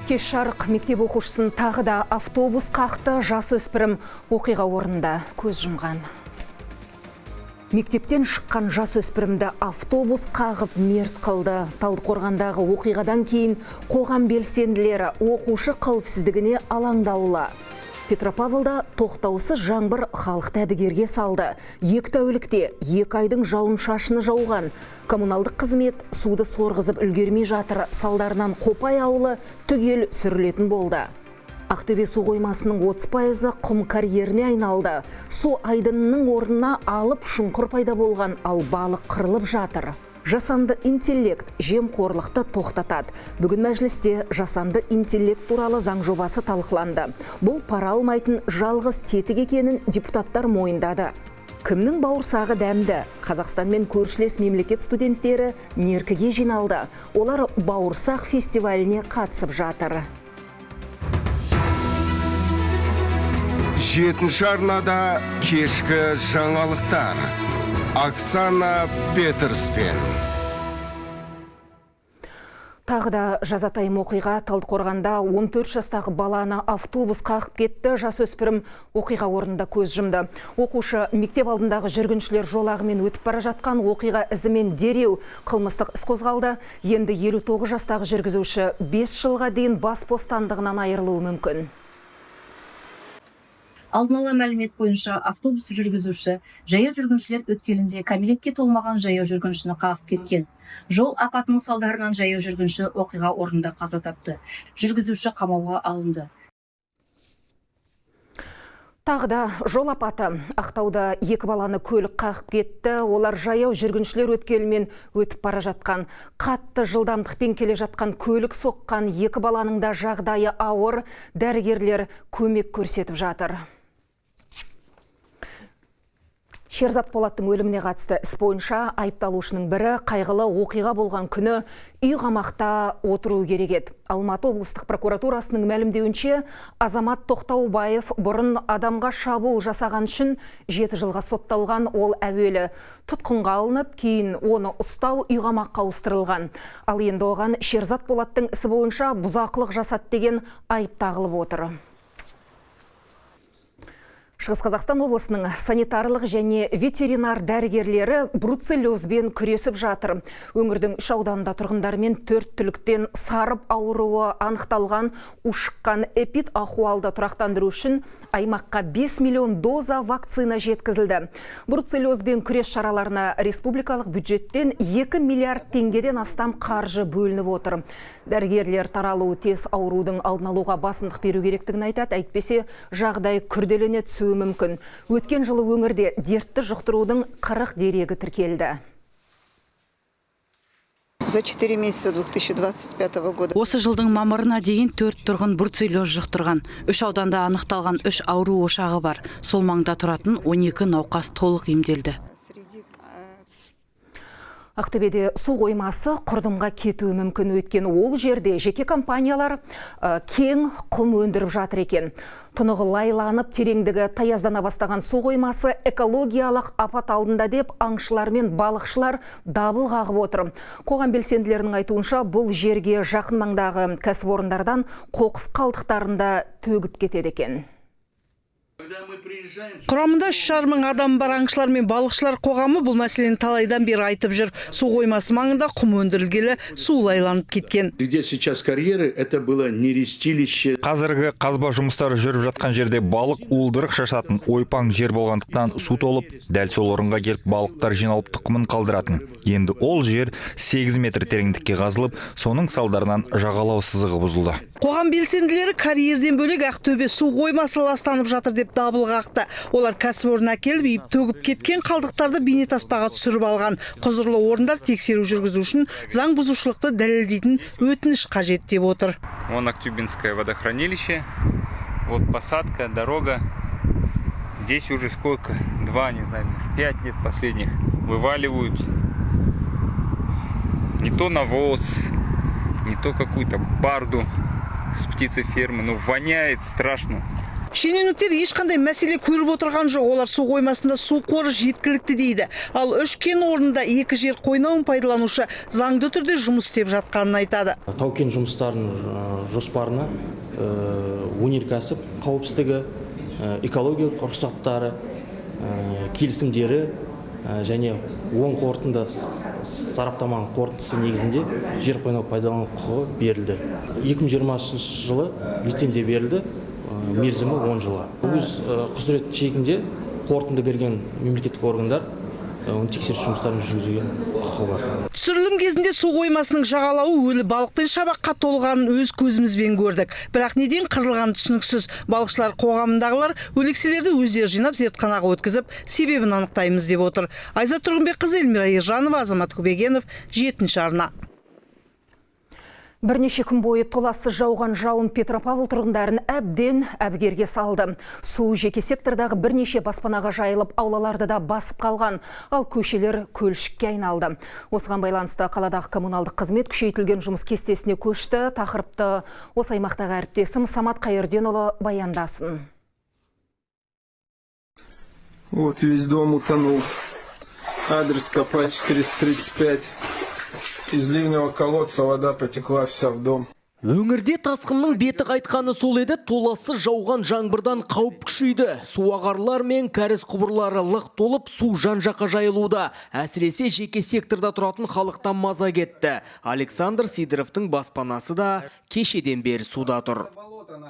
Кеш жарық мектеп оқушысын тағы да автобус қақты, жасөспірім оқиға орнында көз жұмған. Мектептен шыққан жасөспірімді автобус қағып мерт қылды. Талдықорғандағы оқиғадан кейін қоғам белсенділері оқушы қауіпсіздігіне алаңдаулы. Петропавлда тоқтаусыз жаңбыр халықты әбігерге салды. 2 тәулікте 2 айдың жауын шашыны жауған. Коммуналдық қызмет суды сорғызып үлгермей жатыр. Салдарынан Қопай ауылы түгел сүрілетін болды. Ақтөбе су қоймасының 30% құм карьеріне айналды. Су айдынының орнына алып шұңқыр пайда болған, ал балық қырылып жатыр. Жасанды интеллект жемқорлықты тоқтатады. Бүгін мәжілісте жасанды интеллект туралы заң жобасы талқыланды. Бұл пара алмайтын жалғыз тетік екенін депутаттар мойындады. Кімнің бауырсағы дәмді? Қазақстанмен көршілес мемлекет студенттері Меркіге жиналды. Олар бауырсақ фестиваліне қатысып жатыр. 7 арнада кешкі жаңалықтар. Оксана Петерспен. Тағы да жазатайым оқиға. Талдықорғанда 14 жастағы баланы автобус қағып кетті. Жасөспірім оқиға орнында көз жұмды. Оқушы мектеп алдындағы жүргіншілер жолағымен өтіп бара жатқан. Оқиға ізімен дереу қылмыстық іс қозғалды. Енді 59 жастағы жүргізуші 5 жылға дейін бас бостандығынан айырылуы мүмкін. Алдын ала мәлімет бойынша автобус жүргізуші жаяу жүргіншілер өткелінде кәмелетке толмаған жаяу жүргіншіні қағып кеткен. Жол апатының салдарынан жаяу жүргінші оқиға орнында қаза тапты. Жүргізуші қамауға алынды. Тағы да жол апаты. Ақтауда 2 баланы көлік қағып кетті. Олар жаяу жүргіншілер өткелімен өтіп бара жатқан. Қатты жылдамдықпен келе жатқан көлік соққан 2 баланың да жағдайы ауыр. Дәрігерлер көмек көрсетіп жатыр. Шерзат Болаттың өліміне қатысты іс бойынша айыпталушының бірі қайғылы оқиға болған күні үй қамақта отыру керек еді. Алматы облыстық прокуратурасының мәлімдеуінше, Азамат Тоқтаубаев бұрын адамға шабуыл жасаған үшін 7 жылға сотталған. Ол әуелі тұтқынға алынып, кейін оны ұстау үй қамаққа ауыстырылған. Ал енді оған Шерзат Болаттың ісі бойынша бұзақылық жасады деген айып тағылып отыр. Шығыс Қазақстан облысының санитарлық және ветеринар дәрігерлері бруцеллезбен күресіп жатыр. Өңірдің 3 ауданында тұрғындармен 4 түліктен сарып ауруы анықталған. Ушыққан эпид ахуалды тұрақтандыру үшін аймаққа 5 миллион доза вакцина жеткізілді. Бруцеллезбен күрес шараларына республикалық бюджеттен 2 миллиард теңгеден астам қаржы бөлініп отыр. Дәрігерлер таралуы тез аурудың алдын алуға басымдық беру керектігін айтады, әйтпесе жағдай күрделене түсуі мүмкін. Өткен жылы өңірде дертті жұқтырудың 40 дерегі тіркелді. За 4 месяца 2025 года. Осы жылдың мамырына дейін 4 тұрғын бруцеллез жұқтырған. 3 ауданда анықталған 3 ауру ошағы бар. Сол маңда тұратын 12 науқас толық емделді. Ақтөбеде су қоймасы құрдымға кетуі мүмкін, өйткені ол жерде жеке компаниялар кең құм өндіріп жатыр екен. Тұнығы лайланып, тереңдігі таяздана бастаған су қоймасы экологиялық апат алдында деп аңшылар мен балықшылар дабыл қағып отыр. Қоғам белсенділерінің айтуынша, бұл жерге жақын маңдағы кәсіпорындардан қоқыс қалдықтарын да төгіп кетеді екен. Құрамында 3,5 мың адам бар аңшылар мен балықшылар қоғамы бұл мәселені талайдан бері айтып жүр. Су қоймасы маңында құм өндірілгелі су лайланып кеткен. Где сейчас карьеры, это было нерестилище. Қазіргі қазба жұмыстары жүріп жатқан жерде балық уылдырық шашатын ойпаң жер болғандықтан су толып, дәл сол орынға келіп балықтар жиналып тұқымын қалдыратын. Енді ол жер 8 метр тереңдікке қазылып, соның салдарынан жағалау сызығы бұзылды. Қоғам белсенділері карьерден бөлек Ақтөбе су қоймасы ластанып жатыр деп дабыл қақты. Олар кәсіпорын әкеліп, үйіп төгіп кеткен қалдықтарды бейнетаспаға түсіріп алған. Құзырлы орындар тексеру жүргізу үшін заң бұзушылықты дәлелдейтін өтініш қажет деп отыр. Вон Актюбинское водохранилище, вот посадка, дорога. Здесь уже сколько? 2, не знаю, 5 лет последних вываливают не то навоз, не то какую-то барду с птицефермы, но воняет страшно. Шенеуніктер ешқандай мәселе көріп отырған жоқ. Олар су қоймасында су қоры жеткілікті дейді. Ал үш кен орнында екі жер қойнауын пайдаланушы заңды түрде жұмыс істеп жатқанын айтады. Тау-кен жұмыстарының жоспарына өнеркәсіп қауіпсіздігі, экологиялық рұқсаттары, келісімдері және оң қорытынды сараптаманың қорытындысы негізінде жер қойнау пайдалану құқығы берілді. 2020 жылы лицензия берілді, мерзімі 10 жылға. Өз құзырет шегінде қорытынды берген мемлекеттік органдар оны тексеріс жұмыстарын жүргізуге құқығы бар. Түсірілім кезінде су қоймасының жағалауы өлі балық пен шабаққа толғанын өз көзімізбен көрдік. Бірақ неден қырылғаны түсініксіз. Балықшылар қоғамындағылар өлекселерді өздері жинап зертханаға өткізіп, себебін анықтаймыз деп отыр. Айзат Тұрғынбекқызы, Эльмира Ержанова, Азамат Көбегенов, 7 арна. Бірнеше күн бойы толассыз жауған жауын Петропавл тұрғындарын әбден әбігерге салды. Су жеке сектордағы бірнеше баспанаға жайылып, аулаларды да басып қалған, ал көшелер көлшікке айналды. Осыған байланысты қаладағы коммуналдық қызмет күшейтілген жұмыс кестесіне көшті. Тақырыпты осы аймақтағы әріптесім Самат Қайырденұлы баяндасын. Вот весь дом утонул. Адрес Копай 435. Из ливневого колодца вода потекла вся в дом. Өңірде тасқынның беті қайтқаны сол еді, толассыз жауған жаңбырдан қауіп күшейді. Су ағарлар мен кәріз құбырлары лық толып, су жан-жаққа жайылуда. Әсіресе жеке секторда тұратын халықтан маза кетті. Александр Сидоровтың баспанасы да кешеден бері суда тұр.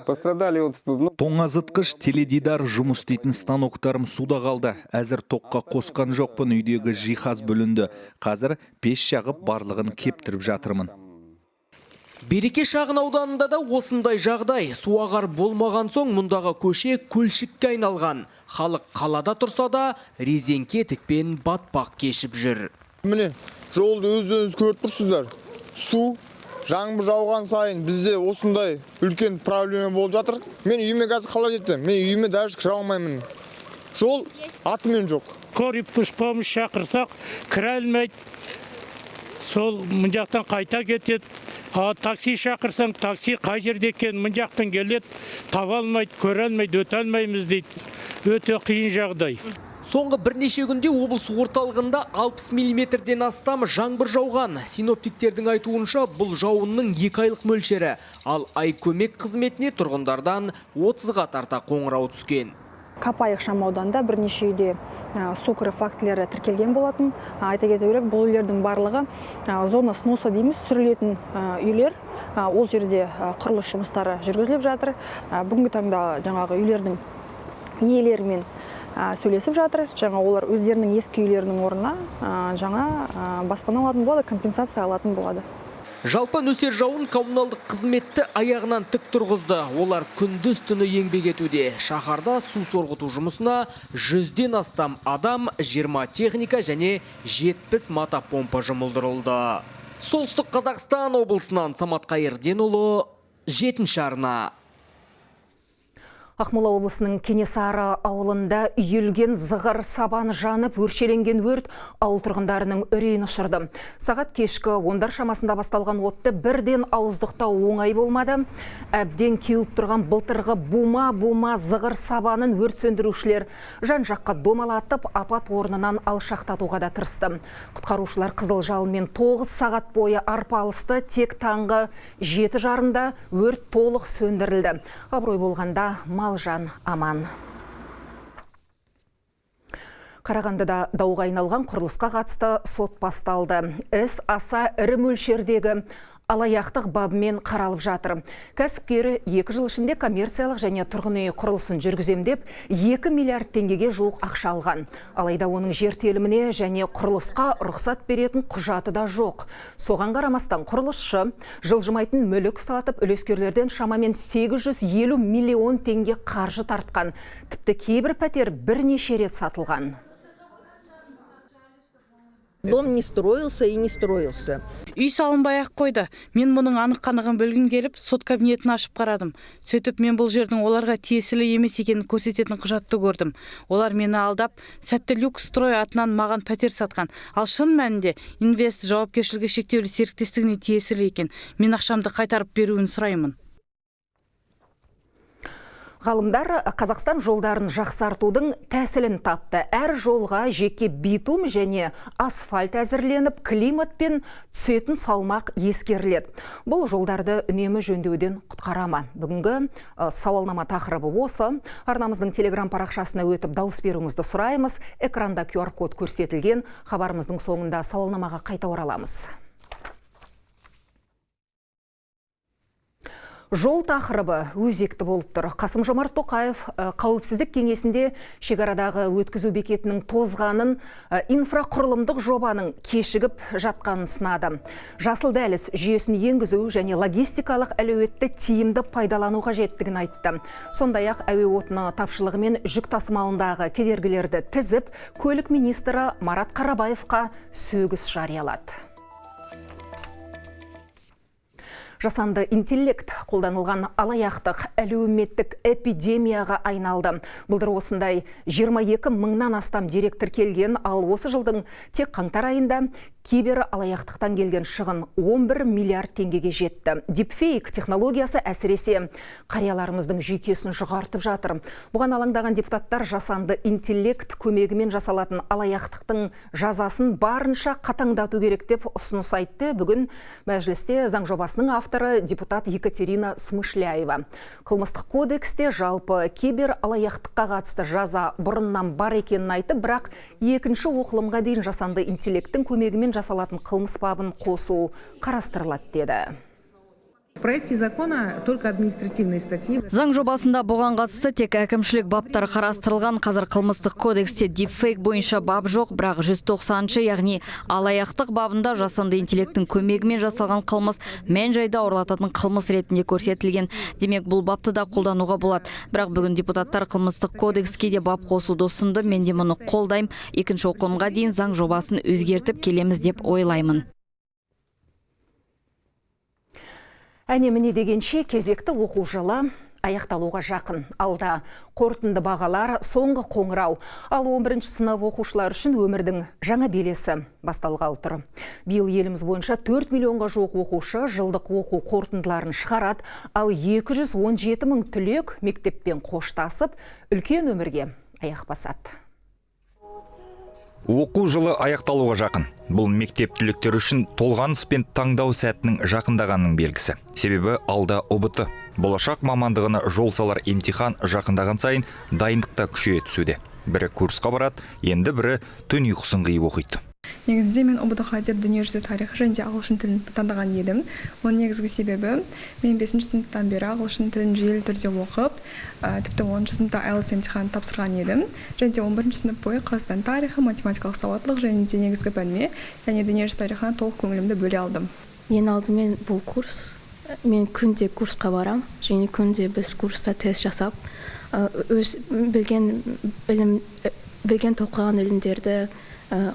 Пострадали вот. Тоңазытқыш, теледидар, жұмыс істейтін станоктарым суда қалды. Әзір тоққа қосқан жоқпын, үйдегі жиһаз бүлінді. Қазір пеш жағып барлығын кептіріп жатырмын. Береке шағын ауданында да осындай жағдай. Су ағар болмаған соң мұндағы көше көлшікке айналған. Халық қалада тұрса да резеңке етікпен батпақ кешіп жүр. Міне, жолды өздеріңіз көріп тұрсыздар. Су жаңбыр жауған сайын бізде осындай үлкен проблема болып жатыр. Мен үйіме қазір қалай жетемін? Мен үйіме даже кіре алмаймын. Жол атымен жоқ. Скорый помощь шақырсақ, кіре алмайды. Сол мына жақтан қайта кетеді. А такси шақырсаң, такси қай жерде екен, мына жақтан келеді, таба алмайды, көре алмайды, өте алмаймыз дейді. Өте қиын жағдай. Соңғы бірнеше күнде облыс орталығында 60 миллиметрден астам жаңбыр жауған. Синоптиктердің айтуынша, бұл жауынның 2 айлық мөлшері. Ал Айкөмек қызметіне тұрғындардан 30-ға тарта қоңырау түскен. Капай ықшам ауданында бірнеше үйде су кіру фактілері тіркелген болатын. Айта кету керек, бұл үйлердің барлығы зона сноса дейміз, сүрілетін үйлер. Ол жерде құрылыс жұмыстары жүргізіліп жатыр. Бүгінгі таңда жаңағы үйлердің иелерімен сөйлесіп жатыр. Жаңа олар өздерінің ескі үйлерінің орнына жаңа баспана алатын болады, компенсация алатын болады. Жалпы нөсер жауын коммуналдық қызметті аяғынан тік тұрғызды. Олар күндіз түні еңбек етуде. Шаһарда су сорғыту жұмысына 100-ден астам адам, 20 техника және 70 мотопомпа жұмылдырылды. Солтүстік Қазақстан облысынан Самат Қайырденұлы, 7 арна. Ақмола облысының Кенесары ауылында үйілген зығыр сабан жанып, өршеленген өрт ауыл тұрғындарының үрейін ұшырды. Сағат кешкі 10-дар шамасында басталған отты бірден ауыздықтау оңай болмады. Әбден кеуіп тұрған былтырғы бума-бума зығыр сабанын өрт сөндірушілер жан-жаққа домалатып, апат орнынан алшақтатуға да тырысты. Құтқарушылар қызыл жалынмен 9 сағат бойы арпалысты, тек таңғы 7:30-да өрт толық сөндірілді. Абырой болғанда мал-жан аман. Қарағандыда дауға айналған құрылысқа қатысты сот басталды. Іс аса ірі мөлшердегі алаяқтық бабымен қаралып жатыр. Кәсіпкері 2 жыл ішінде коммерциялық және тұрғын үй құрылысын жүргізем деп 2 миллиард теңгеге жуық ақша алған. Алайда оның жер теліміне және құрылысқа рұқсат беретін құжаты да жоқ. Соған қарамастан құрылысшы жылжымайтын мүлік сатып, үлескерлерден шамамен 850 миллион теңге қаржы тартқан. Тіпті кейбір пәтер бірнеше рет сатылған. Дом не строился и не строился. Үй салынбай ақ қойды. Мен мұның анық-қанығын білгім келіп, сот кабинетін ашып қарадым. Сөйтіп мен бұл жердің оларға тиесілі емес екенін көрсететін құжатты көрдім. Олар мені алдап, Сәтті Люкс Строй атынан маған пәтер сатқан. Ал шын мәнінде Инвест жауапкершілігі шектеулі серіктестігіне тиесілі екен. Мен ақшамды қайтарып беруін сұраймын. Ғалымдар Қазақстан жолдарын жақсартудың тәсілін тапты. Әр жолға жеке битум және асфальт әзірленіп, климат пен түсетін салмақ ескеріледі. Бұл жолдарды үнемі жөндеуден құтқара ма? Бүгінгі сауалнама тақырыбы осы. Арнамыздың телеграм парақшасына өтіп дауыс беруіңізді сұраймыз. Экранда QR-код көрсетілген. Хабарымыздың соңында сауалнамаға қайта ораламыз. Жол тақырыбы өзекті болып тұр. Қасым-Жомарт Тоқаев қауіпсіздік кеңесінде шекарадағы өткізу бекетінің тозғанын, инфрақұрылымдық жобаның кешігіп жатқанын сынады. Жасыл дәліз жүйесін енгізу және логистикалық әлеуетті тиімді пайдалану қажеттігін айтты. Сондай-ақ әуе отыны тапшылығы мен жүк тасымалындағы кедергілерді тізіп, көлік министрі Марат Қарабаевқа сөгіс жариялады. Жасанды интеллект қолданылған алаяқтық әлеуметтік эпидемияға айналды. Былтыр осындай 22 мыңнан астам дерек тіркелген, ал осы жылдың тек қаңтар айында кибер алаяқтықтан келген шығын 11 миллиард теңгеге жетті. Дипфейк технологиясы әсіресе қарияларымыздың жүйкесін жұқартып жатыр. Бұған алаңдаған депутаттар жасанды интеллект көмегімен жасалатын алаяқтықтың жазасын барынша қатаңдату керек деп ұсыныс айтты. Бүгін мәжілісте заң жобасының авторы депутат Екатерина Смышляева. Қылмыстық кодексте жалпы кибер алаяқтыққа қатысты жаза бұрыннан бар екенін айтып, бірақ екінші оқылымға дейін жасанды интеллекттің көмегімен жасалатын қылмыс бабын қосу қарастырылады деді. В проекте закона только административные статьи. Заң жобасында бұған қатысты тек әкімшілік баптар қарастырылған. Қазір қылмыстық кодексте дипфейк бойынша бап жоқ, бірақ 190-шы, яғни алаяқтық бабында жасанды интеллекттің көмегімен жасалған қылмыс мән-жайды ауырлататын қылмыс ретінде көрсетілген. Демек, бұл бапты да қолдануға болады. Бірақ бүгін депутаттар қылмыстық кодекске де бап қосуды ұсынды. Мен де мұны қолдаймын. Екінші оқылымға дейін заң жобасын өзгертіп келеміз деп ойлаймын. Әне-міне дегенше кезекті оқу жылы аяқталуға жақын. Алда қорытынды бағалар, соңғы қоңырау. Ал 11 сынып оқушылар үшін өмірдің жаңа белесі басталғалы тұр. Биыл еліміз бойынша 4 миллионға жуық оқушы жылдық оқу қорытындыларын шығарады, ал 217 мың түлек мектеппен қоштасып, үлкен өмірге аяқ басады. Оқу жылы аяқталуға жақын. Бұл мектеп түлектері үшін толғаныс пен таңдау сәтінің жақындағанының белгісі. Себебі алда ҰБТ. Болашақ мамандығына жол салар емтихан жақындаған сайын дайындық та күшейе түсуде. Бірі курсқа барады, енді бірі түн ұйқысын қиып оқиды. Негізінде мен ҰБТ-ға деп дүниежүзі тарихы және де ағылшын тілін таңдаған едім. Оның негізгі себебі, мен 5 сыныптан бері ағылшын тілін жүйелі түрде оқып, тіпті 10 сыныпта IELTS емтиханын тапсырған едім. Және де 11 сынып бойы Қазақстан тарихы, математикалық сауаттылық және де негізгі пәніме, және дүниежүзі тарихына толық көңілімді бөле алдым. Ең алдымен бұл курс. Мен күнде курсқа барам, және күнде біз курста тест жасап, өз білген білім, білген тоқыған ілімдерді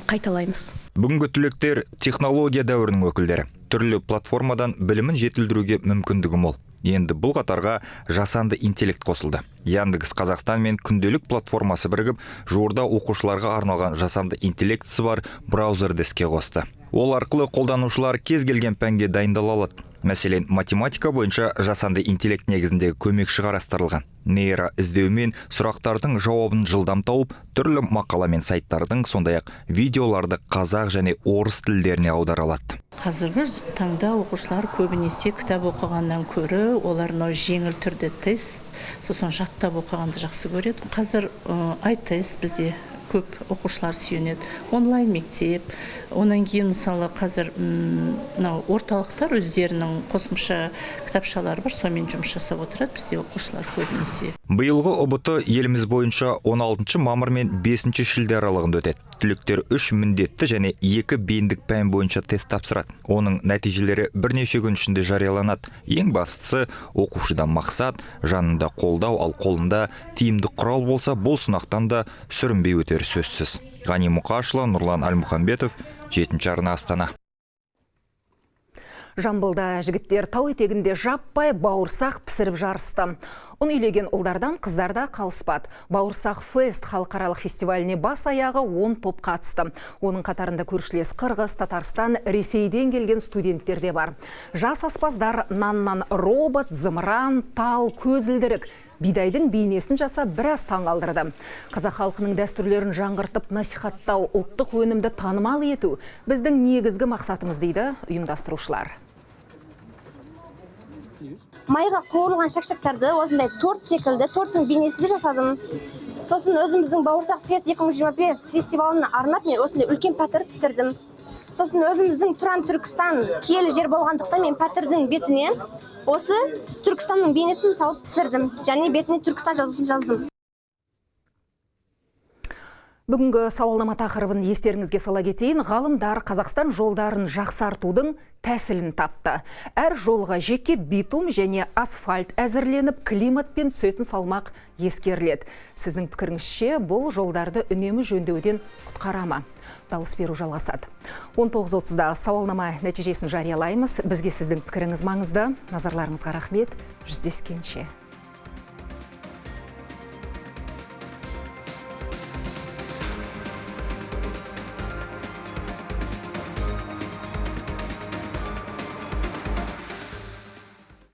қайталаймыз. Бүгінгі түлектер технология дәуірінің өкілдері. Түрлі платформадан білімін жетілдіруге мүмкіндігі мол. Енді бұл қатарға жасанды интеллект қосылды. Яндекс Қазақстан мен күнделік платформасы бірігіп, жуырда оқушыларға арналған жасанды интеллектісі бар браузерді іске қосты. Ол арқылы қолданушылар кез келген пәнге дайындала алады. Мәселен, математика бойынша жасанды интеллект негізіндегі көмекші қарастырылған. Нейро іздеумен сұрақтардың жауабын жылдам тауып, түрлі мақала мен сайттардың, сондай-ақ видеоларды қазақ және орыс тілдеріне аудара алады. Қазіргі таңда оқушылар көбінесе кітап оқығаннан көрі, олар мынау жеңіл түрде тест, сосын жаттап оқығанды жақсы көреді. Қазір iTest бізде көп оқушылар сүйенеді. Онлайн мектеп, онан кейін мысалы қазір мынау орталықтар өздерінің қосымша кітапшалары бар, сонымен жұмыс жасап отырады бізде оқушылар көбінесе. Биылғы ҰБТ еліміз бойынша 16 мамыр мен 5 шілде аралығында өтеді. Түлектер 3 міндетті және 2 бейіндік пән бойынша тест тапсырады. Оның нәтижелері бірнеше күн ішінде жарияланады. Ең бастысы оқушыда мақсат, жанында қолдау, ал қолында тиімді құрал болса, бұл сынақтан да сүрінбей өтері сөзсіз. Ғани Мұқашұлы, Нұрлан Әлмұханбетов, 7 арна, Астана. Жамбылда жігіттер тау етегінде жаппай бауырсақ пісіріп жарысты. Ұн илеген ұлдардан қыздар да қалыспады. Бауырсақ фест халықаралық фестиваліне бас аяғы 10 топ қатысты. Оның қатарында көршілес Қырғыз, Татарстан, Ресейден келген студенттер де бар. Жас аспаздар наннан робот, зымыран, тал, көзілдірік Бидайдың бейнесін жасап біраз таңғалдырды. Қазақ халқының дәстүрлерін жаңғыртып насихаттау, ұлттық өнімді танымал ету біздің негізгі мақсатымыз, дейді ұйымдастырушылар. Майға қуырылған шакшактарды осындай торт секілді, торттың бейнесінде жасадым. Сосын өзіміздің Бауырсақ фест 2025 фестивалына арнап, мен осындай үлкен пәтір пісірдім. Сосын өзіміздің Тұран, Түркістан киелі жер болғандықтан, мен пәтірдің бетіне осы Түркістанның бейнесін салып пісірдім және бетіне Түркістан жазусын жаздым. Бүгінгі сауалнама тақырыбын естеріңізге сала кетейін. Ғалымдар Қазақстан жолдарын жақсартудың тәсілін тапты. Әр жолға жеке битум және асфальт әзірленіп, климат пен түсетін салмақ ескеріледі. Сіздің пікіріңізше, бұл жолдарды үнемі жөндеуден құтқара ма? Дауыс беру жалғасады. 19.30-да сауалнама нәтижесін жариялаймыз. Бізге сіздің пікіріңіз маңызды. Назарларыңызға рахмет. Жүздескенше.